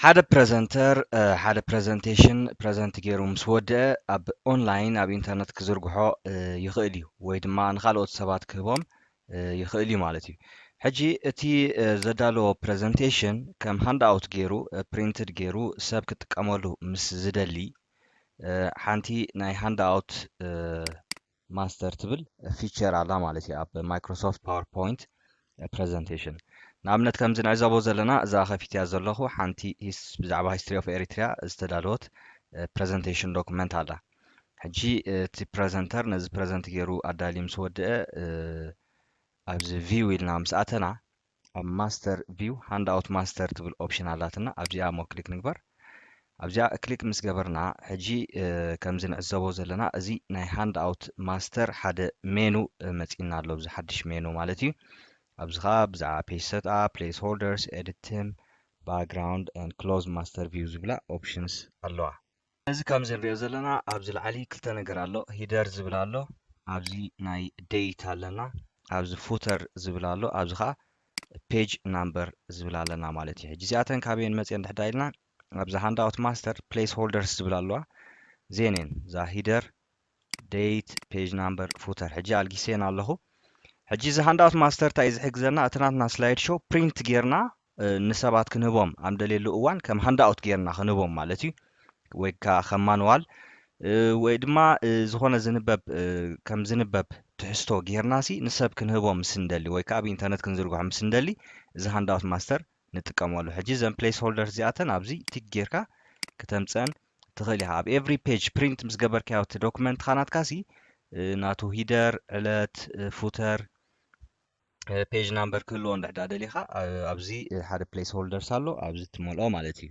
ሓደ ፕረዘንተር ሓደ ፕረዘንቴሽን ፕረዘንት ገይሩ ምስ ወደአ ኣብ ኦንላይን ኣብ ኢንተርነት ክዝርግሖ ይኽእል እዩ፣ ወይ ድማ ንኻልኦት ሰባት ክህቦም ይኽእል እዩ ማለት እዩ። ሕጂ እቲ ዘዳለዎ ፕረዘንቴሽን ከም ሃንድ ኣውት ገይሩ ፕሪንትድ ገይሩ ሰብ ክጥቀመሉ ምስ ዝደሊ፣ ሓንቲ ናይ ሃንድ ኣውት ማስተር ትብል ፊቸር ኣላ ማለት እዩ ኣብ ማይክሮሶፍት ፓወርፖይንት ፕረዘንቴሽን። ንኣብነት ከምዚ ንዕዘቦ ዘለና እዛ ከፊትያ ዘለኹ ሓንቲ ብዛዕባ ሂስትሪ ኦፍ ኤሪትሪያ ዝተዳለወት ፕረዘንቴሽን ዶክመንት ኣላ። ሕጂ እቲ ፕረዘንተር ነዚ ፕረዘንት ገይሩ ኣዳልዩ ምስ ወደአ ኣብዚ ቪው ኢልና ምስ ኣተና ኣብ ማስተር ቪው ሃንድ ኣውት ማስተር ትብል ኦፕሽን ኣላትና። ኣብዚኣ ሞ ክሊክ ንግበር። ኣብዚኣ ክሊክ ምስ ገበርና ሕጂ ከምዚ ንዕዘቦ ዘለና እዚ ናይ ሃንድ ኣውት ማስተር ሓደ ሜኑ መፂና ኣሎ፣ እዚ ሓድሽ ሜኑ ማለት እዩ። ኣብዚ ከዓ ብዛዕባ ፔጅ ሰትኣፕ፣ ፕሌስ ሆልደርስ፣ ኤዲት ቲም፣ ባክግራውንድ ን ክሎዝ ማስተር ቪው ዝብላ ኦፕሽንስ ኣለዋ። እዚ ከምዚ ንሪኦ ዘለና ኣብዚ ላዕሊ ክልተ ነገር ኣሎ። ሂደር ዝብል ኣሎ፣ ኣብዚ ናይ ዴይት ኣለና፣ ኣብዚ ፉተር ዝብል ኣሎ፣ ኣብዚ ከዓ ፔጅ ናምበር ዝብል ኣለና ማለት እዩ። ሕጂ እዚኣተን ካበየን መፅየን ድሕዳ ኢልና ኣብዚ ሃንድ ኣውት ማስተር ፕሌስ ሆልደርስ ዝብል ኣለዋ። ዜኔን እዛ ሂደር ዴይት ፔጅ ናምበር ፉተር ሕጂ ኣልጊሴን ኣለኹ። ሕጂ እዚ ሃንድ ኣውት ማስተር እንታይ እዩ ዝሕግዘና? እቲ ናትና ስላይድ ሾው ፕሪንት ጌርና ንሰባት ክንህቦም ኣብ ደልየሉ እዋን ከም ሃንድ ኣውት ጌርና ክንህቦም ማለት እዩ። ወይ ከዓ ከም ማንዋል ወይ ድማ ዝኾነ ዝንበብ ከም ዝንበብ ትሕዝቶ ጌርና ሲ ንሰብ ክንህቦም ምስ እንደሊ ወይ ከዓ ኣብ ኢንተርነት ክንዝርግሖ ምስ እንደሊ እዚ ሃንድ ኣውት ማስተር ንጥቀመሉ። ሕጂ እዘን ፕሌስ ሆልደር እዚኣተን ኣብዚ ቲክ ጌርካ ክተምፀን ትኽእል ኢኻ። ኣብ ኤቭሪ ፔጅ ፕሪንት ምስ ገበርካዮ እቲ ዶክመንትኻ ናትካ ሲ ናቱ ሂደር፣ ዕለት፣ ፉተር፣ ፔጅ ናምበር ክህልዎ እንድሕዳ ደሊኻ ኣብዚ ሓደ ፕሌስ ሆልደርስ ኣሎ፣ ኣብዚ ትመልኦ ማለት እዩ።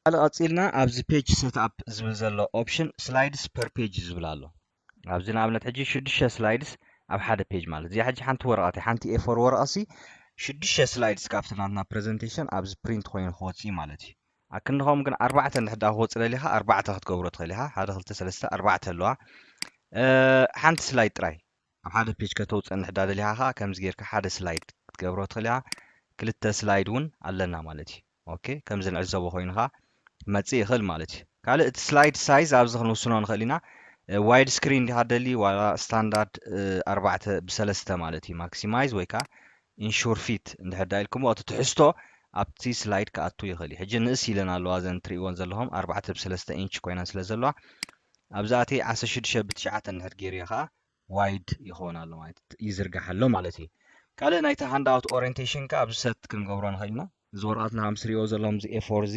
ካልእ ቀፂልና ኣብዚ ፔጅ ሴትኣፕ ዝብል ዘሎ ኦፕሽን ስላይድስ ፐር ፔጅ ዝብል ኣሎ። ኣብዚ ንኣብነት ሕጂ ሽዱሽተ ስላይድስ ኣብ ሓደ ፔጅ ማለት እዚኣ ሕጂ ሓንቲ ወረቐት እያ፣ ሓንቲ ኤፎር ወረቐት ሲ ሽዱሽተ ስላይድስ ካብቲ ናትና ፕረዘንቴሽን ኣብዚ ፕሪንት ኮይኑ ክወፅእ ማለት እዩ። ኣክንድኸም ግን ኣርባዕተ እንድሕዳ ክወፅእ ደሊኻ ኣርባዕተ ክትገብሮ ትኽእል ኢኻ። ሓደ ክልተ ሰለስተ ኣርባዕተ ኣለዋ። ሓንቲ ስላይድ ጥራይ ኣብ ሓደ ፔጅ ከተውፅእ እንድሕዳ ደሊኻ ከዓ ከምዚ ጌርካ ሓደ ስላይድ ክትገብሮ ትኽእል ኢኻ። ክልተ ስላይድ እውን ኣለና ማለት እዩ። ኦኬ፣ ከምዚ ንዕዘቦ ኮይኑ ከዓ ክመፅእ ይኽእል ማለት እዩ። ካልእ እቲ ስላይድ ሳይዝ ኣብዚ ክንውስኖ ንኽእል ኢና። ዋይድ ስክሪን ዲኻ ደሊ ዋላ ስታንዳርድ ኣርባዕተ ብሰለስተ ማለት እዩ። ማክሲማይዝ ወይ ከዓ ኢንሹር ፊት እንድሕር ዳ ኢልኩሞ እቲ ትሕዝቶ ኣብቲ ስላይድ ክኣቱ ይኽእል እዩ። ሕጂ ንእስ ኢለን ኣለዋ እዘን ትሪእወን ዘለኹም ኣርባዕተ ብሰለስተ ኢንች ኮይነን ስለ ዘለዋ ኣብዛኣቲ ዓሰርተ ሽዱሽተ ብትሽዓተ እንድሕር ገይርዮ ከዓ ዋይድ ይኸውን ኣሎ ማለት ይዝርጋሕ ኣሎ ማለት እዩ። ካልእ ናይቲ ሃንድ ኣውት ኦሪንቴሽን ከዓ ኣብዚ ሰት ክንገብሮ ንኽእል ኢና። እዚ ወረቐትና ከም ትሪእዎ ዘለኹም እዚ ኤፎር እዚ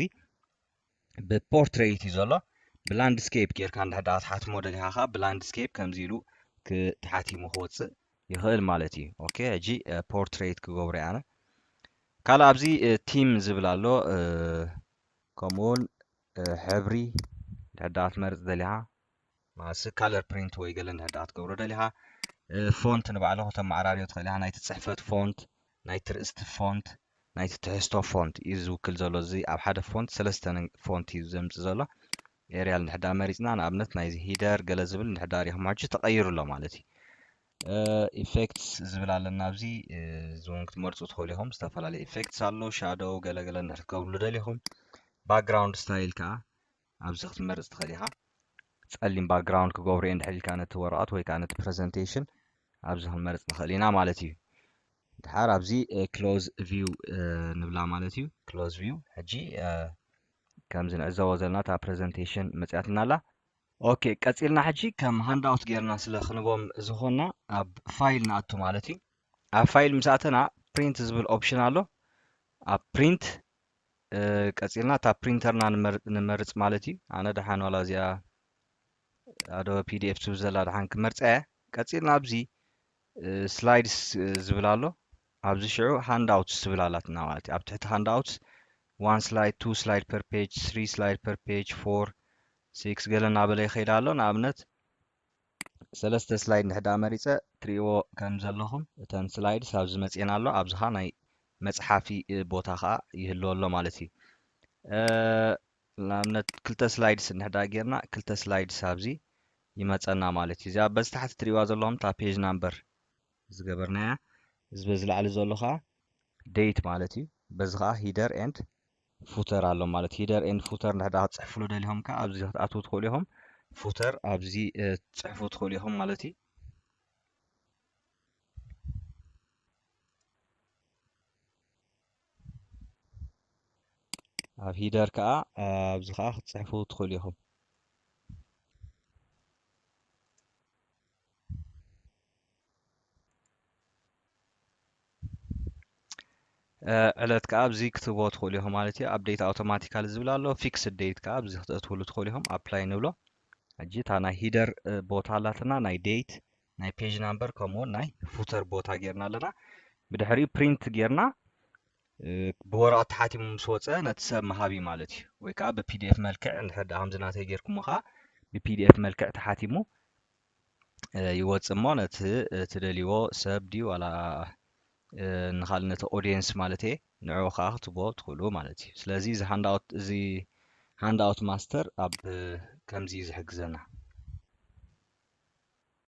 ብፖርትሬት እዩ ዘሎ። ብላንድስኬፕ ጌርካ እንድሕር ዳ ክትሓትሞ ደሊኻ ከዓ ብላንድስኬፕ ከምዚ ኢሉ ክትሓቲሙ ክወፅእ ይኽእል ማለት እዩ። ኦኬ፣ ሕጂ ፖርትሬት ክገብሮ ኣነ። ካልእ ኣብዚ ቲም ዝብል ኣሎ፣ ከምኡውን ሕብሪ እንድሕር ዳ ክትመርፅ ደሊኻ ማስ ካለር ፕሪንት ወይ ገለ እንድሕር ዳ ክትገብሮ ደሊኻ ፎንት ንባዕሉ ከተመዓራርዮ ትኽእል ኢኻ። ናይቲ ፅሕፈት ፎንት፣ ናይቲ ርእስቲ ፎንት፣ ናይቲ ትሕዝቶ ፎንት እዩ ዝውክል ዘሎ። እዚ ኣብ ሓደ ፎንት ሰለስተ ፎንት እዩ ዘምፅእ ዘሎ። ኤሪያል እንድሕር ዳ መሪፅና ንኣብነት ናይዚ ሂደር ገለ ዝብል እንድሕር ዳ ሪኢኹም ሕጂ ተቐይሩ ኣሎ ማለት እዩ። ኢፌክትስ ዝብል ኣለና ኣብዚ፣ እዚ እውን ክትመርፁ ትኽእሉ ኢኹም። ዝተፈላለዩ ኢፌክትስ ኣሎ፣ ሻዶው ገለ ገለ እንድሕር ክትገብርሉ ደሊኹም። ባክግራውንድ ስታይል ከዓ ኣብዚ ክትመርፅ ትኽእል ኢኻ። ፀሊም ባክግራውንድ ክገብሮ እየ እንድሕር ኢልካ ነቲ ወረቐት ወይ ከዓ ነቲ ፕረዘንቴሽን ኣብዚ ክንመርፅ ንኽእል ኢና ማለት እዩ። ድሓር ኣብዚ ክሎዝ ቪው ንብላ ማለት እዩ። ክሎዝ ቪው ሕጂ ከምዚ ንዕዘቦ ዘለና እታ ፕረዘንቴሽን መፅያትና ኣላ። ኦኬ፣ ቀፂልና ሕጂ ከም ሃንድ ኣውት ጌርና ስለ ክንቦም ዝኾንና ኣብ ፋይል ንኣቱ ማለት እዩ። ኣብ ፋይል ምስ ኣተና ፕሪንት ዝብል ኦፕሽን ኣሎ። ኣብ ፕሪንት ቀፂልና እታ ፕሪንተርና ንመርፅ ማለት እዩ። ኣነ ደሓን ዋላ እዚኣ ኣዶበ ፒ ዲ ኤፍ ትብል ዘላ ደሓን ክመርፃ እየ። ቀፂልና ኣብዚ ስላይድስ ዝብል ኣሎ። ኣብዚ ሽዑ ሃንድ ኣውትስ ትብል ኣላትና ማለት እዩ። ኣብ ትሕቲ ሃንድ ኣውትስ ዋን ስላይድ፣ ቱ ስላይድ ፐር ፔጅ፣ ስሪ ስላይድ ፐር ፔጅ፣ ፎር፣ ሲክስ ገለ እናበለ ይኸይድ ኣሎ። ንኣብነት ሰለስተ ስላይድ እንድሕር ደኣ መሪፀ ትሪእዎ ከም ዘለኹም እተን ስላይድስ ኣብዚ መፅኤን ኣሎ። ኣብዚ ኸዓ ናይ መፅሓፊ ቦታ ኸዓ ይህልዎ ኣሎ ማለት እዩ። ንኣብነት ክልተ ስላይድስ እንድሕር ደኣ ጌርና ክልተ ስላይድስ ኣብዚ ይመፀና ማለት እዩ። እዚኣ በዚ ታሕቲ ትሪእዋ ዘለኹም እታ ፔጅ ናምበር ዝገበርናያ፣ እዚ በዚ ላዕሊ ዘሎ ኸዓ ዴት ማለት እዩ። በዚ ኸዓ ሂደር ኤንድ footer ኣሎ ማለት header and footer እንድሕር ደኣ ክትፅሕፍሉ ደሊኹም ከኣ ኣብዚ ክትኣትዉ ትኽእሉ ኢኹም። footer ኣብዚ እ፣ ትፅሕፉ ትኽእሉ ኢኹም ማለት እዩ። ኣብ header ከኣ ኣብዚ ከኣ ክትፅሕፉ ትኽእሉ ኢኹም። እ፣ ዕለት ከኣ ኣብዚ ክትህቦ ትኽእሉ ኢኹም ማለት እዩ። update automatically ዝብል ኣሎ፣ fixed date ከኣ ኣብዚ ክተእትውሉ ትኽእሉ ኢኹም። apply ንብሎ። ሕጂ እታ ናይ header እ፣ ቦታ ኣላትና፣ ናይ date፣ ናይ page number ከምኡ እውን ናይ footer ቦታ ጌርና ኣለና። ብድሕሪኡ print ጌርና እ፣ ብወረቐት ተሓቲሙ ምስ ወፀ ነቲ ሰብ ምሃብ እዩ ማለት እዩ። ወይ ከዓ ብ PDF መልክዕ እንድሕር ደኣ ከምዚ ናተይ ጌርኩሞ ከዓ ብ PDF መልክዕ ተሓቲሙ እ፣ ይወፅእ እሞ ነቲ እ፣ ትደልይዎ ሰብ ድዩ ዋላ እ፣ ንኻል ነቲ audience ማለት እየ ንዕኡ ከዓ ክትቦ ትኽእሉ ማለት እዩ። ስለዚ እዚ handout እዚ handout master ኣብ እ፣ ከምዚ እዩ ዝሕግዘና።